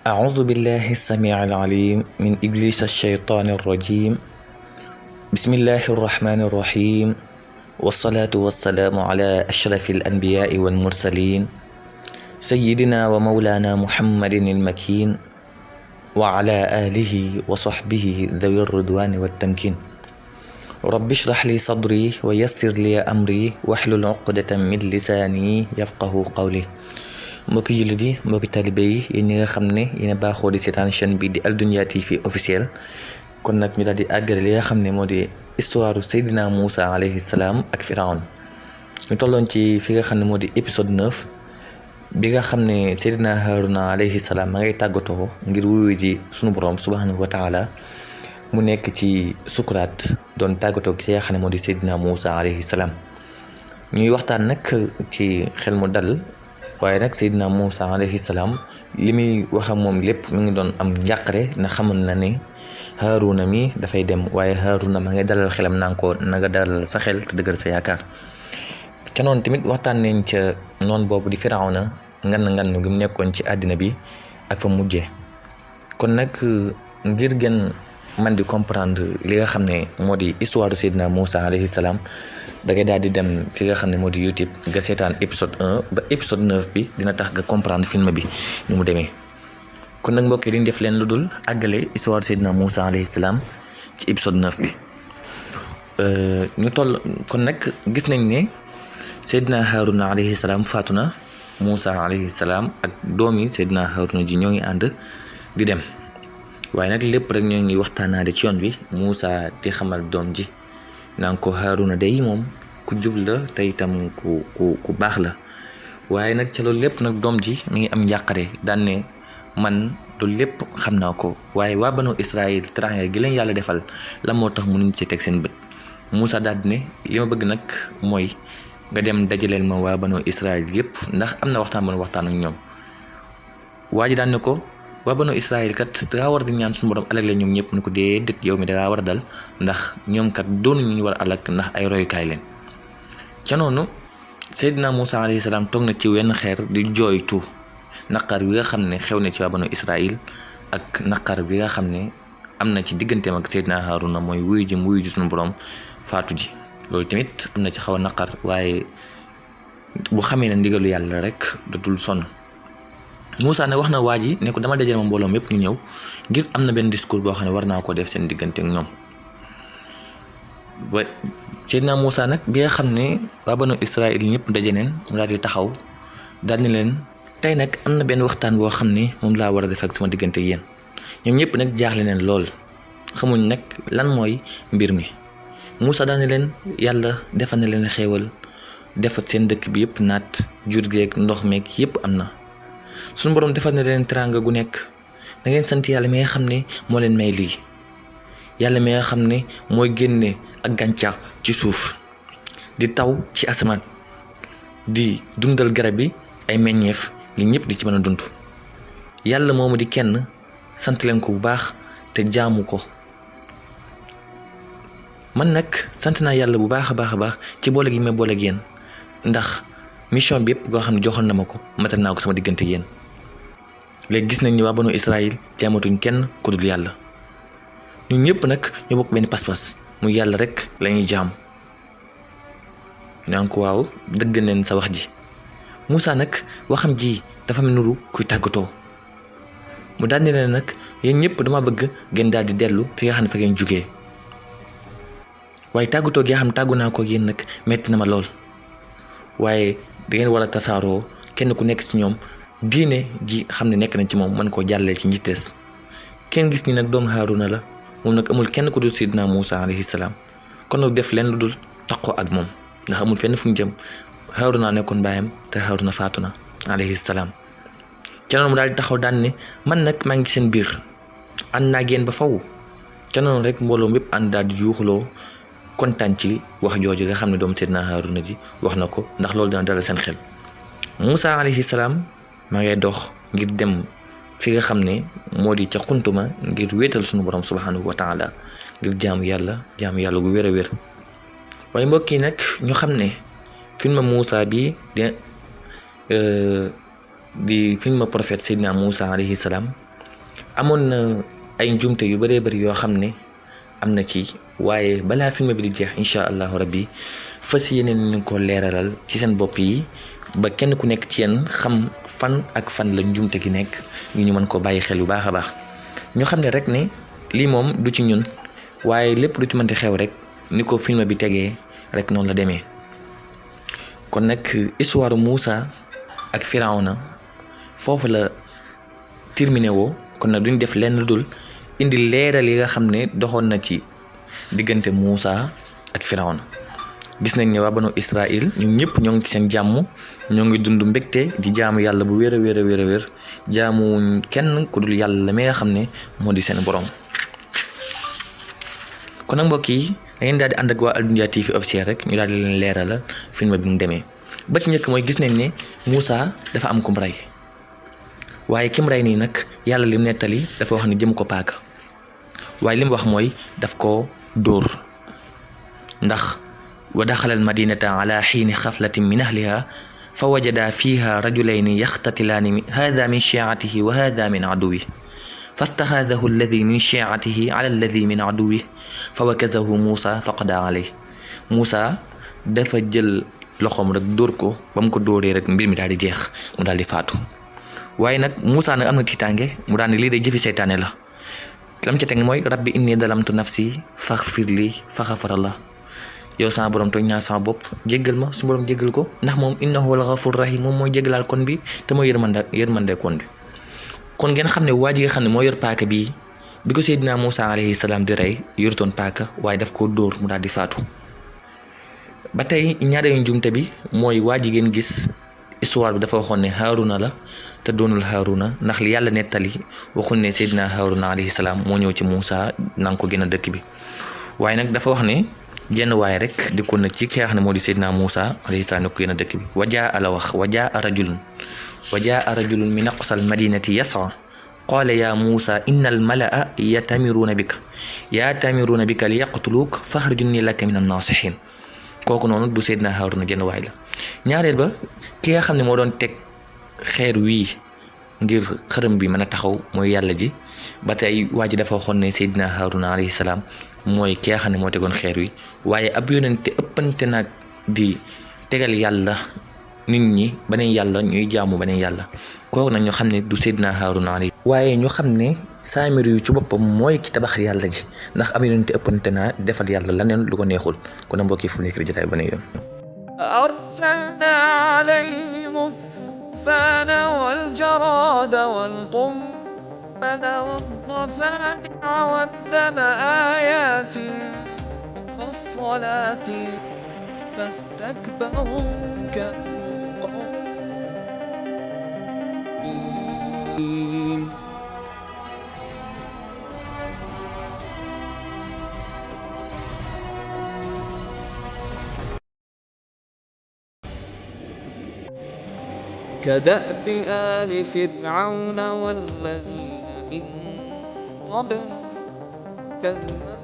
أعوذ بالله السميع العليم من إبليس الشيطان الرجيم. بسم الله الرحمن الرحيم، والصلاة والسلام على أشرف الأنبياء والمرسلين سيدنا ومولانا محمد المكين وعلى آله وصحبه ذوي الرضوان والتمكين. رب اشرح لي صدري ويسر لي أمري واحلل عقدة من لساني يفقه قولي. mbokki jullit yi, mbokki talibé yi, yéen ñi nga xam ne yéen a baaxoo di seetaan chaîne bi di Al-Dunya TV officiel. kon nag ñu daal di àggale li nga xam ne moo di histoire Seydina Moussa alayhi salaam ak Firawn. ñu tolloon ci fi nga xam ne moo di épisode 9 bi nga xam ne Seydina Haaruna alayhi salaam ma ngay tàggatoo ngir wuyu ji sunu borom subhanahu wa taala. mu nekk ci sukuraat doon tàggatoo ci nga xam ne moo di Seydina Moussa alayhi salaam. ñuy waxtaan nag ci xel mu dal. waaye nag Seydina Moussa alayhi salaam li muy wax ak moom lépp mi ngi doon am njàqare na xamal na ni Haaruna mi dafay dem, waaye Haaruna ma ngay dalal xelam naan ko na nga dalal sa xel te dëggal sa yaakaar. ca noonu tamit waxtaan nañ ca noon boobu di Firawna ngan gi mu nekkoon ci àddina bi ak fa mujjee. kon nag ngir gën man di comprendre li nga xam ne moo di histoire Seydina Moussa alayhi salaam da ngay daal di dem fi nga xam ne moo di YouTube nga seetaan épisode 1 ba épisode 9 bi dina tax nga comprendre film bi ni mu demee. kon nag mbokk yi dañ def leen lu dul àggale histoire Seydina Moussa alayhi salaam ci épisode 9 bi. ñu toll kon nag gis nañ ne Seydina Haaruna alayhi salaam faatu na. Moussa alayhi salaam ak doom yi Seydina Haaruna ji ñoo ngi ànd di dem, waaye nag lépp rek ñoo ngi waxtaanaale ci yoon bi. Moussa di xamal doom ji naan ko Haaruna day moom ku jub la te itam ku baax la. waaye nag ca loolu lépp nag doom ji mi ngi am njàqare daan ne man loolu lépp xam naa ko, waaye waa banu Israël teraanga gi leen yàlla defal la moo tax mënuñ ci teg seen bët. Moussa daal di ne li ma bëgg nag mooy nga dem dajaleel ma waa banu Israël yëpp, ndax am na waxtaan ak ñoom. waa ji daan ne ko waa banu Israël kat dangaa war di ñaan suñu borom alal la ñoom ñëpp ne ko déedéet, yow mi dangaa war a dal, ndax ñoom kat doonu ñu war a alak ndax ay royukaay leen. ca noonu Seydina Moussa alayhi salaam toog na ci wenn xeer di jooytu naqar bi nga xam ne xew na ci waa banu Israël ak naqar bi nga xam ne am na ci digganteem ak Seydina Haaruna mooy wuyu ji suñu borom faatu ji. loolu tamit am na ci xaw a naqar, waaye bu xamee ne ndigalu yàlla rek dootul sonn. Moussa ne wax na waa ji ne ko dama dajale ma mbooloom yëpp ñu ñëw ngir am na benn discours boo xam ne war naa ko def seen diggante ak ñoom. ba Seydina Moussa nag bi nga xam ne waa banu Israël ñëpp daje neen mu daal di taxaw daal ni leen tey nag am na benn waxtaan boo xam ne moom laa war a def ak sama diggante ak yéen. ñoom ñëpp nag jaaxle neen lool, xamuñ nag lan mooy mbir mi. Moussa daal ni leen yàlla defal na leen xéewal, defat seen dëkk bi yëpp naat, jur geeg ndox meeg yëpp am na. suñu borom defal na leen teraanga gu nekk, da ngeen sant yàlla mi nga xam ne moo leen may lii. yàlla mi nga xam ne mooy génne ak gàncax ci suuf, di taw ci asamaan, di dundal garab yi ay meññeef li ñëpp di ci mën a dund. yàlla moomu di kenn, sant leen ko bu baax te jaamu ko. man nag sant naa yàlla bu baax a baax ci boole gi may boole ak yéen, ndax mission bi yëpp goo xam ne joxoon na ma ko matal naa ko sama diggante yéen. léegi gis nañ ni waa banu Israël jaamatuñ kenn ku dul yàlla. ñun ñëpp nag ñu bokk benn pas-pas muy yàlla rek lañuy jaam. naan ko waaw dëgg leen sa wax ji. Moussa nag waxam ji dafa mel nuru kuy tàggatoo. mu daal di leen nag yéen ñëpp dama bëgg ngeen daal di dellu fi nga xam ne fa ngeen jugee. waaye tàggatoo gi nga xam tàggu naa ko yéen nag metti na ma lool. waaye da ngeen war a tasaaroo, kenn ku nekk ci ñoom diine ji xam ne nekk nañ ci moom mën koo jàllale ci ñi des. kenn gis ni nag doomu Haaruna la, moom nag amul kenn ku dul Seydina Moussa alayhi salaam. kon nag def leen lu dul taqoo ak moom, ndax amul fenn fu ñu jëm. Haaruna nekkoon baayam te Haaruna faatu na alayhi salaam. ca noonu mu daal di taxaw daan ne man nag maa ngi seen biir, ànd naa génn ba faw. ca noonu rek mbooloo mépp ànd daal di yuuxuloo kontaan ci wax jooju nga xam ne doomu Seydina Haaruna ji wax na ko, ndax loolu dina dara seen xel. Moussa alayhi salaam maa ngay dox ngir dem fi nga xam ne moo di ca xuntuma ngir wéetal sunu borom subhanahu wa taala, ngir jaamu yàlla gu wér a wér. waaye mbokk yi nag ñu xam ne film Moussa bi di film prophète Seydina Moussa alayhi salaam amoon na ay njuumte yu bëree bëri yoo xam ne am na ci, waaye balaa film bi di jeex incha allahu rabbi fas yéene nañu ko leeralal ci seen bopp yi ba kenn ku nekk ci yéen xam fan ak fan la njuumte gi nekk ñu mën ko bàyyi xel bu baax a baax. ñu xam ne rek ne lii moom du ci ñun, waaye lépp lu ci mënti xew rek ni ko film bi tegee rek noonu la demee. kon nag histoire Moussa ak Firawna foofu la terminé woo. kon nag duñ def lenn dul indi leeral yi nga xam ne doxoon na ci diggante Moussa ak Firawna. gis nañ ne waa banu Israël ñoom ñëpp ñoo ngi ci seen jàmm, ñoo ngi dund mbégte di jaamu yàlla bu wér a wér jaamu kenn ku dul yàlla mi nga xam ne moo di seen borom. kon nag mbokk yi da ngeen daal di ànd ak waa Al-Dunya TV officiel rek ñu daal di leen leeralal film bi mu demee. ba ci njëkk mooy gis nañ ne Moussa dafa am kum rey, waaye kim rey nii nag yàlla lim nettali dafa wax ne jëm ko paaka, waaye lim wax mooy daf ko dóor. ndax wa daxala al madinata ala xiini xaflatin min ahliha fa wajada fiha rajulayni yaxtatilaani hada min shiatihi wa hada min aduwi fastaxaadahu alladi min shiatihi ala alladi min aduwi fa wakazahu Moussa fa qada alay. Moussa dafa jël loxoom rek dóor ko, ba mu ko dóoree rek mbir mi daal di jeex, mu daal di faatu. waaye nag Moussa nag am na tiitaange, mu daan ne lii day jëfi seytaane la. lam ca teg mooy rabbi inni dalamtu nafsi faghfir li fa ghafara la. yow sama borom tooñ naa sama bopp, jéggal ma. su borom jéggal ko ndax moom innahu al ghafur rahim, moom mooy jéggalaal kon bi te mooy yërmande kon bi. kon ngeen xam ne waa ji nga xam ne moo yor paaka bi ko Seydina Moussa alayhi salaam di rey yorutoon paaka, waaye daf koo dóor mu daal di faatu. ba tey ñaareelu njuumte bi mooy waa ji ngeen gis histoire bi dafa waxoon ne Haaruna la te doonul Haaruna, ndax li yàlla nettali waxuñ ne Seydina Haaruna alayhi salaam moo ñëw ci Moussa nanga ko gën a dëkk bi, waaye nag dafa wax ne jenn waaye rek di ko na ci ki nga xam ne moo di Seydina Moussa alayhi salaam ne ko gën a dëkk bi. wajaa la wax wajaa rajulun min aqsal madinati yas'a qaala ya Moussa inna al malaa yatamiruuna bika li yaqtuluuk faxrijunni laka min an-naasihiin. kooku noonu du Seydina Haaruna jenn waay la. ñaareel ba ki nga xam ne moo doon teg xeer wii ngir xërëm bi mën a taxaw mooy yàlla ji, ba tey waa ji dafa waxoon ne Seydina Haaruna alayhi salaam mooy ki nga xam ne moo tegoon xeer wi, waaye ab yonente ëppante nag di tegal yàlla nit ñi beneen yàlla ñuy jaamu beneen yàlla. kooku nag ñu xam ne du Seydina Haaruna alayhi, waaye ñu xam ne Saamiri yu ci boppam mooy ki tabax yàlla ji, ndax am yonente ëppante naa defal yàlla laneen lu ko neexul. kon nag mbokk yi fu nekk di jotaay beneen yoon. أرسلنا عليهم الطوفان والجراد والقمل والضفادع والدم آيات مفصلات فاستكبروا كانوا قوم كدأب آل فرعون والذين من قبل كذبوا